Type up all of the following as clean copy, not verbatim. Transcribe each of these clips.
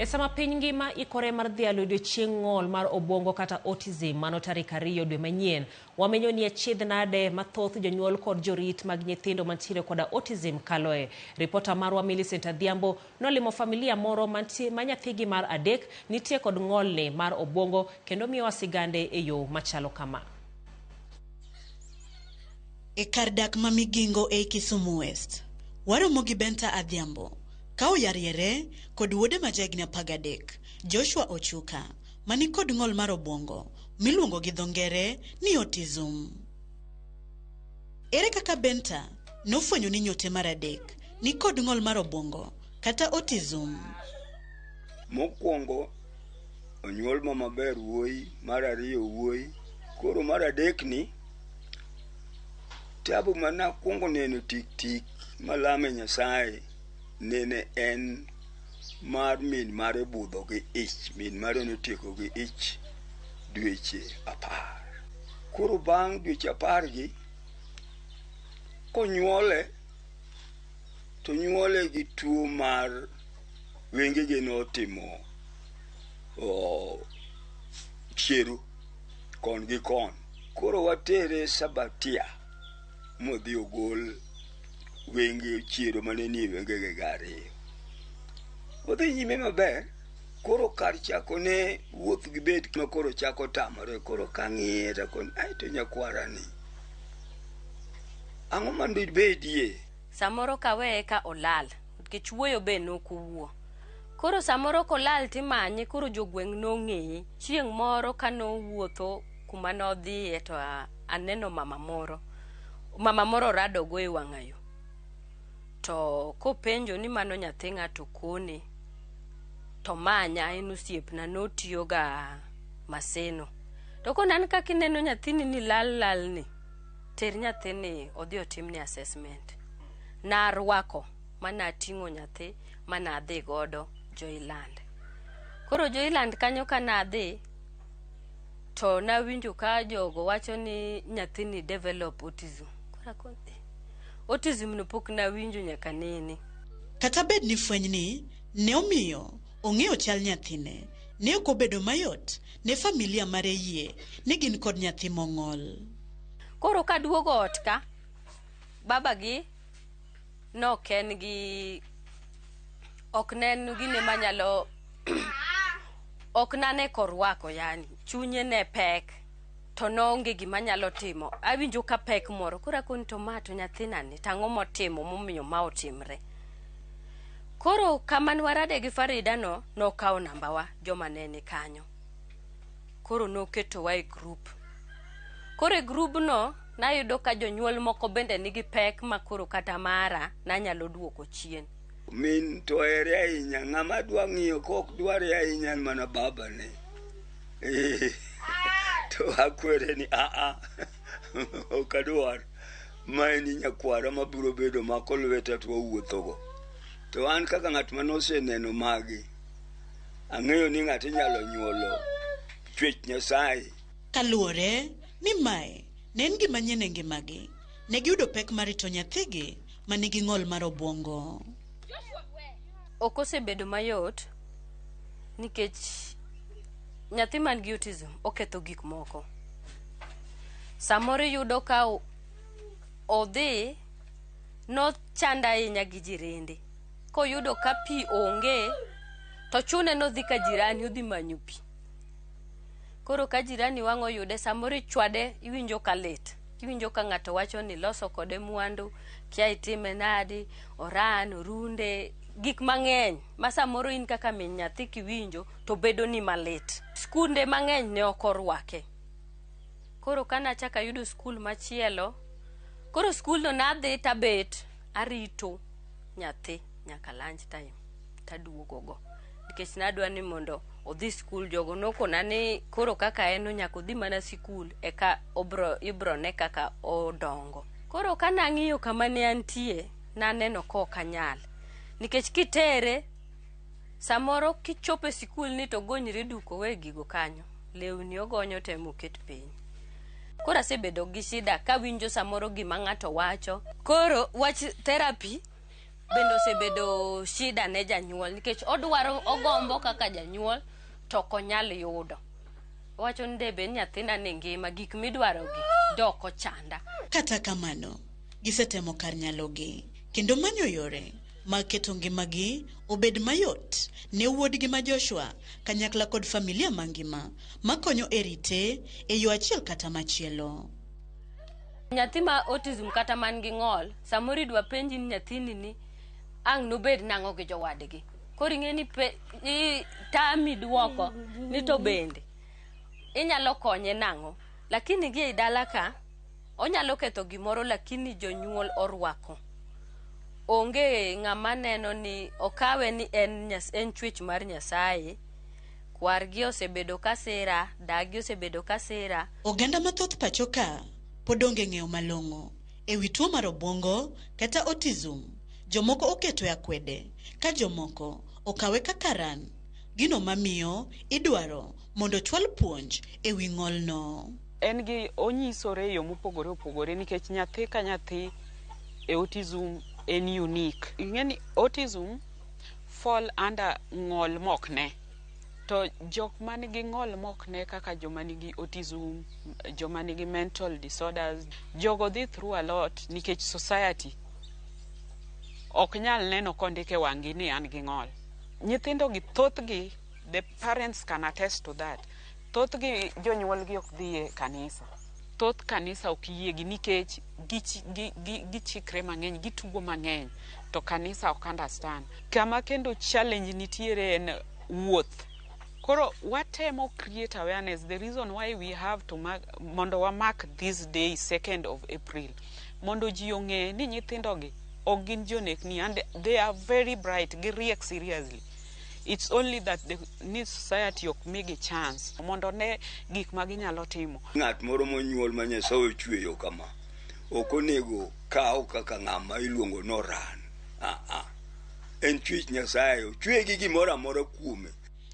E sama piny ngima ikore mar dhialo odiochieng' ng'ol mar obwongo kata autism mano tarik 2 dwe manyien, wamenyo ni achiedh nade ma thoth jonyuol kod jorit mag nyithindo mantiere koda autism kaloe. Ripota marwa Millicent Adhiambo nolimo familia moro ma nyathigi mar 3 nitie kod ng'olni mar obwongo kendo miyowa sigande e yo machalo kama. E kar dak ma Migingo ei Kisumu West, waromo gi Benta Adhiambo ka oyariere kod wuode ma jahigni 13, Joshua Ochuka, mani kod ng'ol mar obwongo miluongo gi dho ngere ni autism. Ere kaka Benta nofwenyo ni nyote mar 3 ni kod ng'ol mar obwongo kata autism? Mokwongo onyuol ma maber wuoyi, mar 2 wuoyi, koro mar 3 ni tabu mana kwongo neno tik tik malame Nyasaye nene en mar min mare budho gi ich, min mare notieko gi ich dweche 10. Koro bang' dweche 10 gi konyuole to nyuole gi tuo mar wengege notimo chiero kon gi kon. Koro watere Sabatia modhi ogol wenge chiero mane nie wengege ga 2. Odhi nyime maber. Koro kar chako ne wuoth gi bet ma koro chako tamore. Koro kang'iye to akoni, ai to nyakwara ni ang'o mondo ibedie? Samoro kaweye ka olal, nikech wuoyo be nokowuo. Koro samoro kolal timanye, koro jogweng' nong'eye. Chieng' moro ka nowuotho kuma nodhiye to aneno mama moro. Mama moro oradogo e wang'ayo. To kopenjo ni mano nyathi ng'ato kone, to manya en osiepna notiyoga Maseno. To kona an kaka ineno nyathini ni lal lal ni, ter nyathini odhi otimne assessment. Narwako manating'o nyathi manadhi godo Joyland. Koro Joyland kanyo kanadhi to nawinjo ka jogo wacho ni nyathini develop autism. Koro akoni, autism no pok nawinjo nyaka nene. Kata bed ni fwenyni ne omiyo ong'eyo chal nyathine, ne ok obedo mayot ne familia mare yie ni gin kod nyathi mong'ol. Koro kaduogo ot ka, babagi nok en gi, ok ne en gine manyalo, ok nane korwako yani, chunye ne pek, to noonge gima nyalo timo. Awinjo ka pek moro, koro akoni to ma to nyathina ni, to ang'o motimo momiyo ma otimre? Koro kama nwarade gi Farida no, nokawo nambawa joma ne ni kanyo. Koro noketowa e group. Koro e group no, nayudo ka jonyuol moko bende nigi pek ma koro kata mara nanyalo duoko chien. Min to here ahinya, ng'ama dwa ng'iyo ka ok dware ahinya en mana babane. To akwere ni aa, ok adwar. Ma en nyakwara mabiro bedo mako lweta to wawuothogo. To an kaka ng'at mane oseneno magi, ang'eyo ni ng'ato inyalo nyuolo chwech Nyasaye. Kaluwore ni mae ne en gima nyien e ngimagi, ne giyudo pek mar rito nyathigi ma nigi ng'ol mar obwongo. Ok osebedo mayot nikech nyathi man gi autism oketho gik moko. Samoro iyudo ka odhi nochanda ahinya gi jirende. Koyudo ka pi onge to chune nodhi ka jirani odhi manyo pi. Koro ka jirani wang' oyude samoro ichwade iwinjo ka lit. Iwinjo ka ng'ato wacho ni loso kode mwandu, kia itime nadi, oran, orunde, gik mang'eny ma samoro in kaka min nyathi kiwinjo to bedo ni malit. Skunde mang'eny ne ok orwake. Koro ka nachako ayudo skul machielo, koro skulno nadhi tabet arito nyathi nyaka lunch time taduogogo. Nikech nadwa ni mondo odhi skul, jogo nokona ni koro kaka en nyaka odhi mana sikul eka ibro ne kaka odongo. Koro ka nang'iyo kama ne antie, naneno ka ok anyal. Nikech kitere, samoro kichopo e sikul ni to gonyri duk owe gigo kanyo. Lewni ogonyo te moket piny. Koro asebedo gi shida kawinjo samoro gima ng'ato wacho. Koro wach therapy Bende osebedo shida ne janyuol nikech odwaro ogombo kaka janyuol to ok onyal yudo. Owacho ni de bed ni nyathina ni ngima gik midwarogi dok ochanda. Kata kamano, gisetemo kar nyalogi kendo manyo yore mag keto ngimagi obed mayot ne wuodgi ma Joshua kanyakla kod familia mangima makonyo e rite e yo achiel kata machielo. Nyathi ma autism kata man gi ng'ol, samoro idwa penji ni nyathini ni ang' nobed nang'o gi jowadgi. Koro ing'e ni tami duoko ni to bende inyalo konye nang'o. Lakini gi ei dala ka, onyalo ketho gimoro lakini jonyuol orwako. Onge ng'ama neno ni okawe ni en chwech mar Nyasaye. Kwargi osebedo ka sira, dagi osebedo ka sira. Oganda mathoth pacho ka pod onge ng'eyo malong'o ewi tuo mar obwongo kata autism. Jomoko oketo e akwede ka jomoko okawe kaka ran. Gino mamiyo idwaro mondo chwal puonj ewi ng'olno. En gi onyisore e yo mopogore opogore nikech nyathi ka nyathi e autism en unique. Ing'e ni autism fall under ng'ol mok ne. To jok man gi ng'ol mok ne kaka joma nigi autism, joma nigi mental disorders, jogo dhi through a lot nikech society ok nyal neno kondik e wang'gi ni an gi ng'ol. Nyithindo gi thothgi, the parents can attest to that. Thothgi jonyuolgi ok dhi e kanisa. Thoth kanisa ok yiegi nikech gichikre mang'eny, gitugo mang'eny, to kanisa ok understand. Kama kendo challenge nitiere en wuoth. Koro watemo create awareness. The reason why we have to mark, mondo wa mark this day 2nd of April, mondo ji ong'e ni nyithindo gi ok gin jonekni and they are very bright, giriek seriously. It's only that the need society ok migi chance mondo ne gik ma ginyalo timo. Ng'at moro monyuol ma Nyasaye ochweyo kama ok onego kaw kaka ng'ama iluongo ni oran. Ah, en chwech Nyasaye, ochweye gi gimoro amora kuome.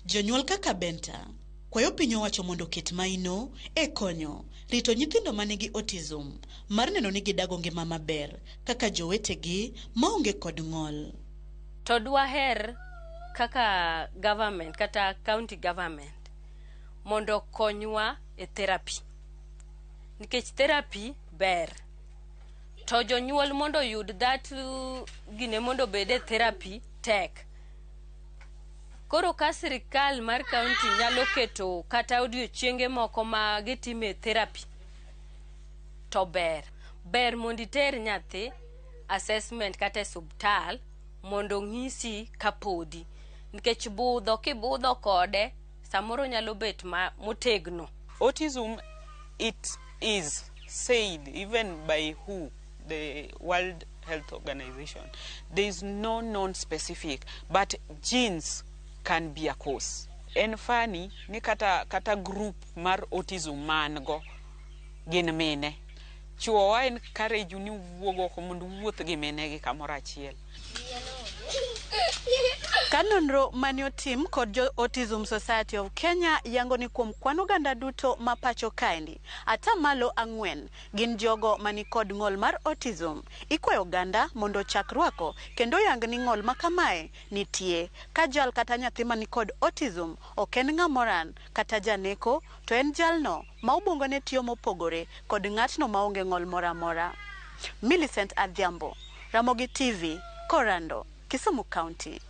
Jonyuol kaka Benta kwayo piny owacho mondo oket maino e konyo rito nyithindo manigi autism mar neno ni gidago ngima maber kaka jowetegi maonge kod ng'ol. To dwaher kaka government kata county government mondo okonywa e therapy. Nikech therapy ber. To jonyuol mondo oyud that gine mondo obed e therapy tek. Koro ka sirikal mar county nyalo keto kata odiochienge moko ma gitime therapy to ber. Ber mondo iter nyathi assessment kata e subtal mondo ong'isi kapodi. Nikech budho kibudho kode samoro nyalo bet ma motegno. Autism, it is said even by WHO, the World Health Organization, there is no known specific, but genes can be a cause. En funny ni kata group mar autism man go gin mine. Chuo wa encourage ni wuog oko mondo uwuoth gi mine gi kamoro achiel. Ka nonro mane otim kod jo Autism Society of Kenya yango ni kuom kwan oganda duto ma pacho kaendi, 4% gin jogo mani kod ng'ol mar autism. Ikwayo oganda mondo ochak rwako kendo yang ni ng'ol ma kamae nitie. Ka jal kata nyathi mani kod autism ok en ng'amoran kata janeko, to en jalno ma obwongone tiyo mopogore kod ng'atno maonge ng'ol moro amora. Millicent Adhiambo, Ramogi TV, Korando, Kisumu County.